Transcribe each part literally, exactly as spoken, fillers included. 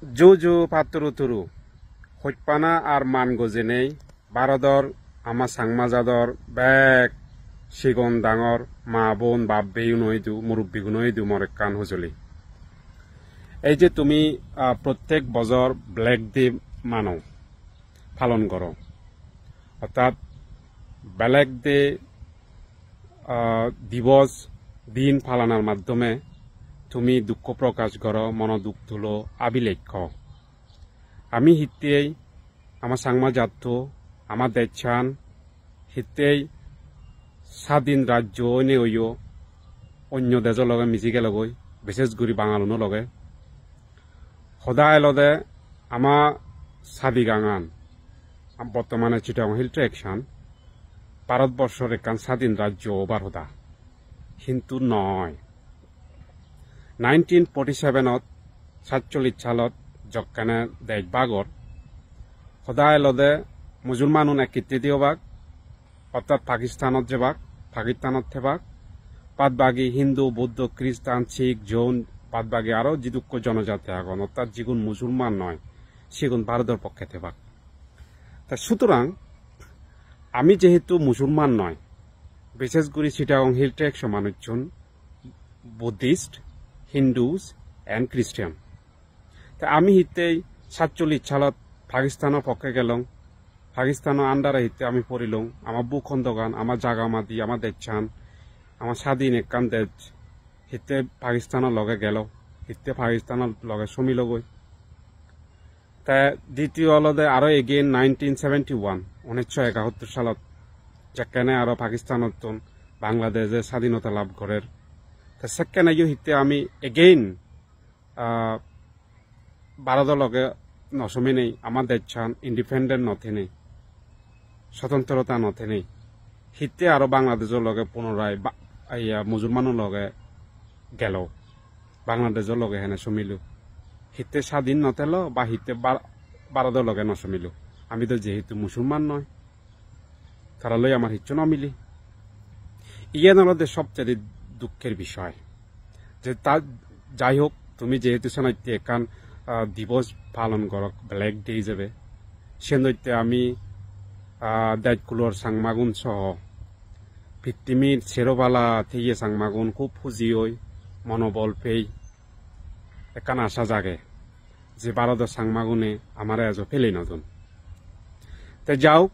Ju ju patturu turu, hojpana ar man gojenei, Bharodor ama Changma jador bek sigon dangor, ma bon, bap bhei uno idu, murubbi guno idu mor ekkan hojoli. Ei je tumi, ah, prottek bojor Black Day mano, palon goro, ortat Black Day, ah, dibos din palanar maddhome tumi dukko prokash goro, mono duk tulo, abil ekko. Ami hittei ama Changma jatto, ama dejchan hittei sadin rajyo oine oiyo onyo dejo loge miji gelogoi, bises guri Bangaluno loge. Hoda elode ama sadi gangan, am-, bottomane Chittagong Hill Tract-an Bharatborshor ekkan sadin rajyo obar hoda. Hintu noi. Nineteen forty-seven-ot, satchollish salot jokkene dej bag or, hoda elode Musulmanun ek hittedi obak, ortat Pakistanot jebak, Pakistanot thebak, bad bagi Hindu, Buddho, Christian, Sikh, Jain, bad bagi aro jidukko jonojati agon, ortat jigun Musulman noi, sigun Bharodor pokke thebak. Ta sutorang ami jehetu Musulman noi, bises guri Chittagong Hill Tract-o manuchun Buddhist, Hindus and Christian. Ta ami hittei satchollish salot Pakistano pokke gelong, Pakistano under-e hittei ami porilong, ama bhukhondo gan, ama jaga madi, ama dejchan, ama sadin ekkan dej, hittei Pakistano loge gelo, hittei Pakistano loge somilogoi. Te ditiyo olode aro again nineteen seventy-one, unnisso ekattor salot, jekkene aro Pakistanottun Bangladesh-e sadinota lab gorer. Te sekkeneyo hittei ami again, ah, Bharodo loge no sominei, ama dejchan independent no thenei, sotontrota no thenei, hittei aro Bangladesh-o loge punorai ba-, iya, Musulmano loge gelo, Bangladesh-o loge hene somilo, hittei sadin no thelo ba hittei Bhar-, Bharodo loge no somilo. Ami do jehetu Musulman noi, tara loi amar hissu no mili. Iyen olode sobcheye dukker bishoy. Je ta, jai hok, tumi jehetu senotte ekkan, ah, dibos palon gorok, Black Day ijebe, senotte ami, ah, dejkulor Changmagun soho pittimir sero pala theye Changmagun hub huji oi, monobol pei, ekkan asha jage je Bharodo Changmagune amare ejo pelei no don. Te jauk,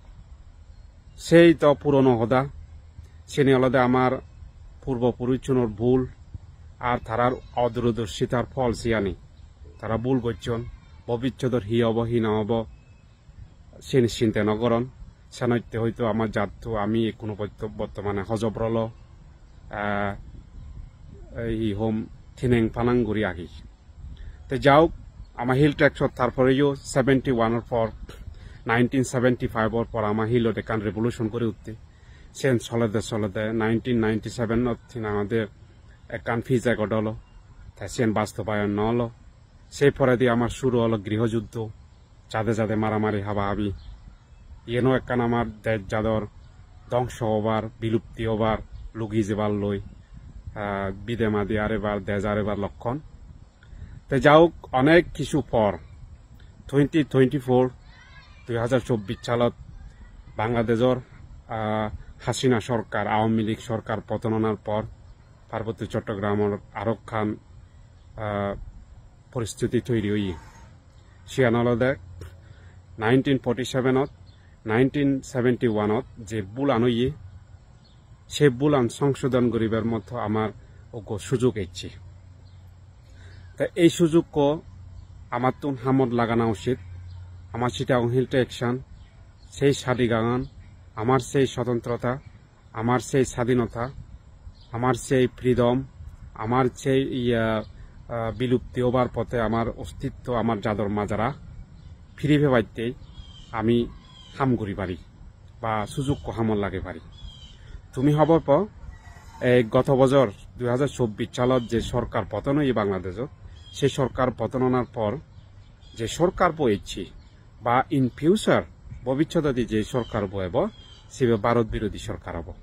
sei to purono hoda, sini olode amar purbo purushunor bul ar tarar odurudoshitar phol siyani. Tara bul gocchon, bobissodor hi obo, hi no obo, sini sinte no goron. Senotte hoito amar jatto ami ekkuno botto-, bottomane hojobrolo, ah, ei hi hom, thineng panang guri agi. Te jauk, ama Hill Tracts-ot tar poreyo seventy-one-or por, nineteen seventy-five-or por ama Hill-ot ekkan revolution guri utte. Siyen solede solede nineteen ninety-seven-ot hinang hoide ekkan peace accord olo. Te siyen bastobayon no olo. Se poredi amar suru olo griho juddo, jade jade maramari habahabi. Iyeno ekkan amar dej jador dongso obar, bilupti obar, lugi jebar loi, ah, bide madi arebar, dej arebar lokkon. Te jauk, onek kisu por, twenty twenty-four, dui hajar chobbish salot Bangladeshor, ah, Hasina sorkar, Awami League sorkar poton onar por, Parbotto Chottogramor arokkan, ah, poristiti toiri oye. Siyan olode nineteen forty-seven-ot, nineteen seventy-one-ot je bulan oye, se bulan songsodon guribar moto amar uggo sujug ecche. Te ei sujugko amattun hamot lagana usit, amar Chittagong Hill Tracts-an, sei sadigangan, amar sei sotontrota, amar sei sadinota, amar sei freedom, amar sei, iya, ah, bilupti obar pothe amar ostitto, amar jador majara phiri pebatte ami ham guri pari ba sujukko hamot lagei pari. Tumi hobor po, ei goto bojor dui hajar chobbish salot je sorkar poton oye Bangladeshot, se sorkar poton onar por je sorkarbo ecche ba in future, bobissodedi je sorkarbo ebo, sibe Bharot birodhi sorkar obo.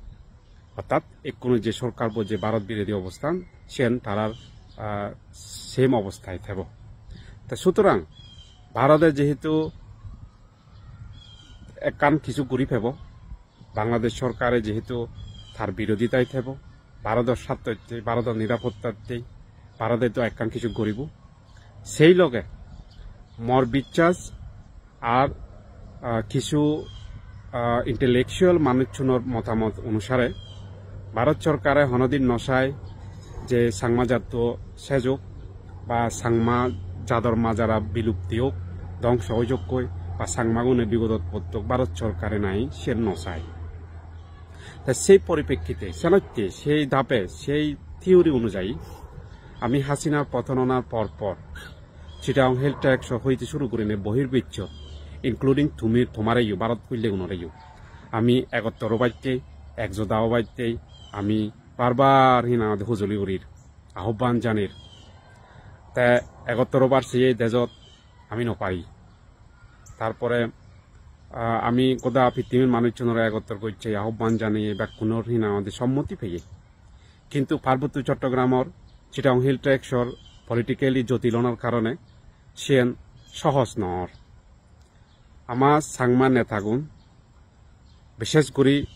Ortat ekkuno je sorkarbo je Bharot birodhi obostan, siyen tarar, ah, same obostai thebo. Sutorang Bharote jehetu ekkan kichu guri pebo, Bangladesh sorkare jehetu tar birodhitai thebo, Bharotor sartotte, Bharotor nirapottatte Bharote to ekkan kichu guribo. Sei loge mor bichas ar, ah, kichu, ah, intellectual manuchunor motamot onusare Bharot sorkare honodin no sai je Changma jatto sej ok ba Changma jador majara bilupti ok, dhongso oi jokkoi ba Changmagune bigodot pottok, Bharot sorkare nahi siyen no sai. Ta sei poripekkite, senotte, sei dhape, sei theory onujayi ami Hasina poton onar por por Chittagong Hill Tracts-o hoite suru gurinei bohir bichot, including tumi, tomareyo, Bharot puillegunoreyo, ami egottor obatte, ekjoda obatte ami bar bar hinang hoide hujuli gurir, ahobban janir. Te egottor obar seye dejot ami no pari. Tarpore, ah, ami goda pittimir manuchunore egottor gocche, ahobban janiye, bekkunor hinang hoide sommoti peye. Kintu Parbotto Chottogramor Chittagong Hill Tracts-or politically jotil onar karone siyen sohoj nor. Ama Changma netagun, bishesh guri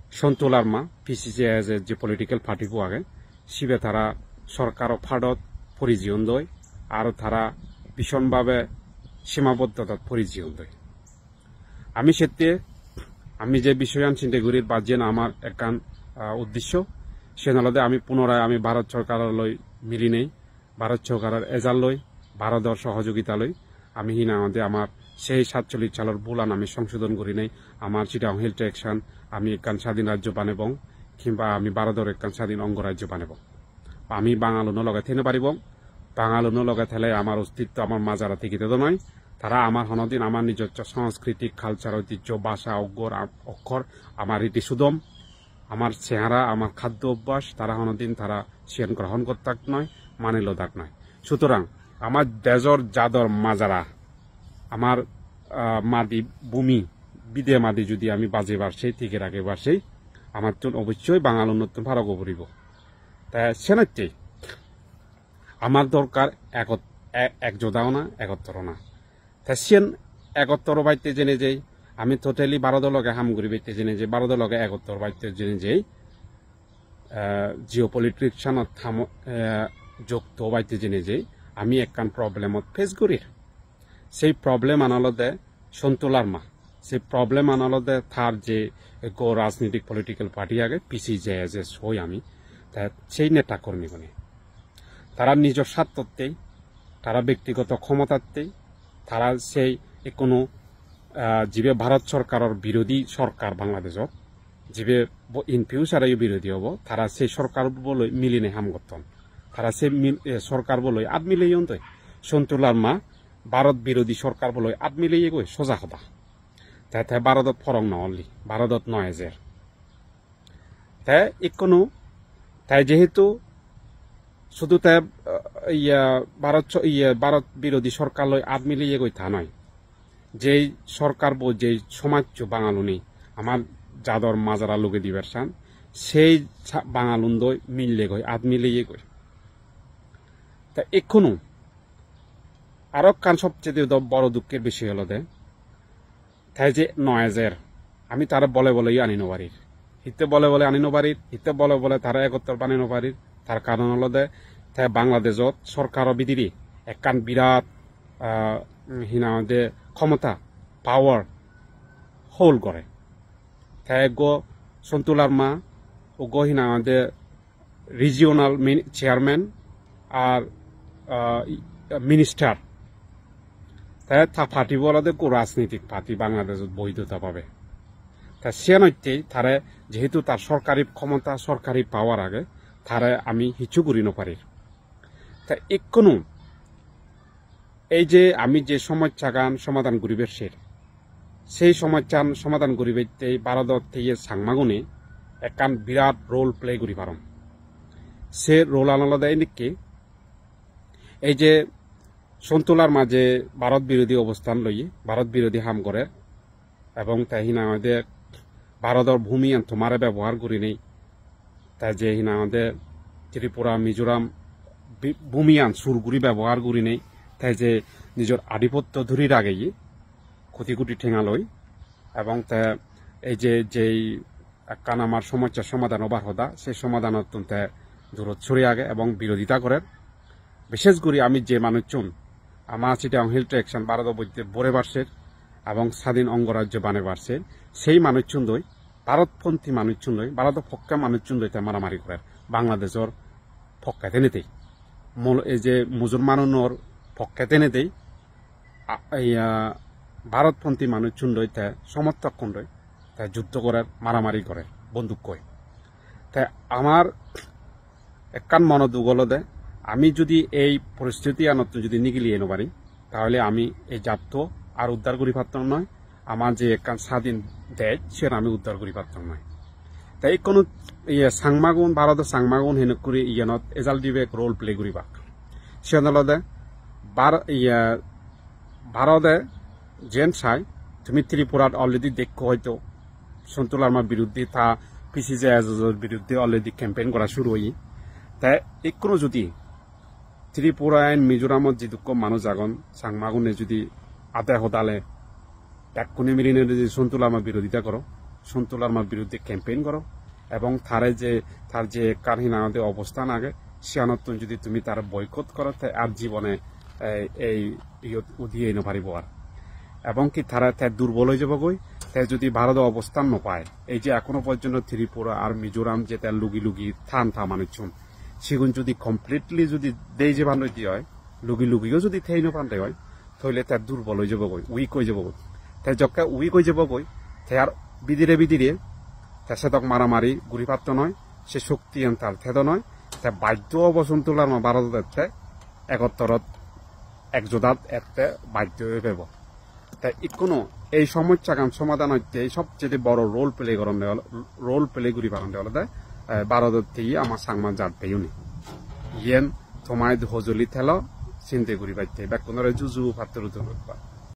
Sontu Larma, P C J S S je political party bo age, sibe tara sorkaro padot pori jeyondoi, aro tara bishon bhabe simaboddotat pori jeyondoi. Ami sette, ami je bisoyan chinte gurir ba jiyen amar ekkan, ah, uddesho, siyen olode ami punorai ami Bharot sorkaror loi milinei, Bharot sorkaror ejar loi, Bharotor sohojogita loi, ami hinang hoide amar sei satchollish salor bhulan ami songsodon gurinei, amar Chittagong Hill Tracts-an ami ekkan sadin rajyo banebong, kimba ami Bharotor ekkan sadin ongo rajyo banebong. Ami Bangaluno loge thei no paribong, Bangaluno loge thele amar ostitto, amar majara tigi thedo noi. Tara amar honodin amar nijosso sanskritik, culture, oitijjo, bhasha, oggor, am-, okkor, amar riti sudom, amar chehara, amar khaddo obbhas, tara honodin tara siyen grohon gottak noi, mani lodak noi. Sutorang, amar dejor jador majara, amar, ah, madi bhumi, bide madi judi ami bajebar sei, tige ragebar sei, amattun obossoi Bangalunottun parok obo puribo. Te senotte amar dorkar egot-, e-, ekjoda ona, egottor ona. Te siyen egottor obatte jene jei, ami totally Bharodo loge ham guribatte jene jei, Bharodo loge egottor obatte jene jei, eh, geopolitics-anot hamo-, eh, jokto obatte jene jei, ami ekkan problemot face gurir. Sei problem-an olode Sontu Larma. Sei problem-an olode tar je ekko rajnitik political party age, P C J S S hoi ami. Te sei neta kormigune. Tara nijor sartottei, tara bektigoto khomotattei, tara sei ekkunu, ah, jibe Bharot sorkaror birodhi sorkar Bangladeshor, jibe bo-, in future-eyo birodhi obo, tara sei sorkar boloi milinei ham gotton. Tara sei mil-, eh, sorkar boloi at mileyon toi. Sontu Larma Bharot birodhi sorkar boloi at mileyegoi, soja hoda. Te, te Bharodot porong no olli, Bharodot no ejer. Te ikkunu, te jehetu sudu te, eh, iya, Bharot so-, iya, Bharot birodhi sorkar loi at mileyegoi ta noi. Jei sorkar bo, jei somajcho Bangaluni, amar jador majara luge dibar san, sei sa-, Bangalundoi millegoi, at mileyegoi. Te ikkunu, aro ekkan sobcheye do boro dukher bishoy olode, te je no ejer, ami tare bole bole ani no parir. Hitte bole bole ani no parir, hitte bole bole tare egottor bani no parir. Tar karon olode te Bangladeshot sorkaro bidire ekkan birat, ah, hinang hoide khomota, power hold gore. Te ekko Sontu Larma, ekko hinang hoide regional min-, chairman ar, ah, i-, minister. Te ta party bo olode ekko rajnitik party Bangladeshot boidhota pabe. Te siyan hotte tare jehetu tar sorkari khomota, sorkari power age, tare ami hissu guri no parir. Te ikkunu ei je ami je somossagan somadan guribar ser, sei somossan somadan guribatte Bharodot theye Changmagune ekkan birat role play guri paron. Se role-an olode endikke, ei je Sontu Larma je Bharot birodhi obosthan loye, Bharot birodhi ham gore, ebong te hinang hoide Bharodor bhumiyan tomare bebohar gurinei, te je hinang hoide Tripura, Mizoram bi-, bhumiyan sur guri bebohar gurinei, Te je nijor adhipotto dhuri rageye koti koti tenga loi, ebong te ei je, jei ekkan amar somossar somadhan obar hoda, se somadhanottun te durot sori age ebong birodita gorer. Bishes guri ami je manuchun ama Chittagong Hill Tract-an Bharodo boidde bore parser ebong sadin ongrajyo bane parser, sei manuchun doi, Bharotponthi manuchun doi, Bharodo pokke manuchun doi te maramari gorer, Bangladeshor pokke tenetei. Mol-, ei je Musulmanunor pokke tenetei, a, iya, Bharotponthi manuchun doi te somorthokkun doi te juddho gorer, maramari gorer, bondukkoi. Te amar ekkan mono duk olode, ami judi ei poristiti anottun judi nigili ei no pari, tahole ami ei jatto ar uddar guri patton noi, amar je ekkan sadin dej, siyan ami uddar guri patton noi. Te ikkunu iye Changmagun, Bharodo Changmagun henokkuri iyanot ejal dibek role play guribak. Siyan olode Bhar-, iye Bharode jen sai, tumi Tripurat already dekko hoito, Sontu Larma biruddhe ta P C J S S-or biruddhe already campaign gora suru oye. Te ikkunu judi Tripura and Mizoramot jidukko manuj agon, Changmagune judi ade hodale bekkune miline judi Sontu Larma birodita goro, Sontu Larma biruddhe campaign goro, ebong tare je, tar je ekkan hinang hoide obostan age, siyanottun judi tumi tare boycott goro, te ar jibone, eh, ei iyot udi ei no paribo ar. Ebong ki tare te durbol oi jebogoi, te judi Bharodo obostan no pai, ei je ekhono porjonto Tripura ar Mizoram je te lugi lugi than ta manuchun, sigun judi completely judi dei jeban oide oi, lugi lugiyo judi thei no pande oi, toile te durbol oi jebogoi, weak oi jebogoi. Te jokke weak oi jebogoi, te ar bidire bidire te sedok maramari guri patto noi, se shoktiyan tar thedo noi, te baddho obo Sontu Larma Bharodot ette, egottorot, ekjodat ette baddho oi pebo. Te ikkunu ei somossagan somadhan otte ei sobcheye boro role play goronde ol-, role play guri paronde olode, eh, Bharodot thei ama Changma jat beyune. Iyen tomaidu hojoli thelo, sinde guri batte. Bekkunore juju pattur udur gotton.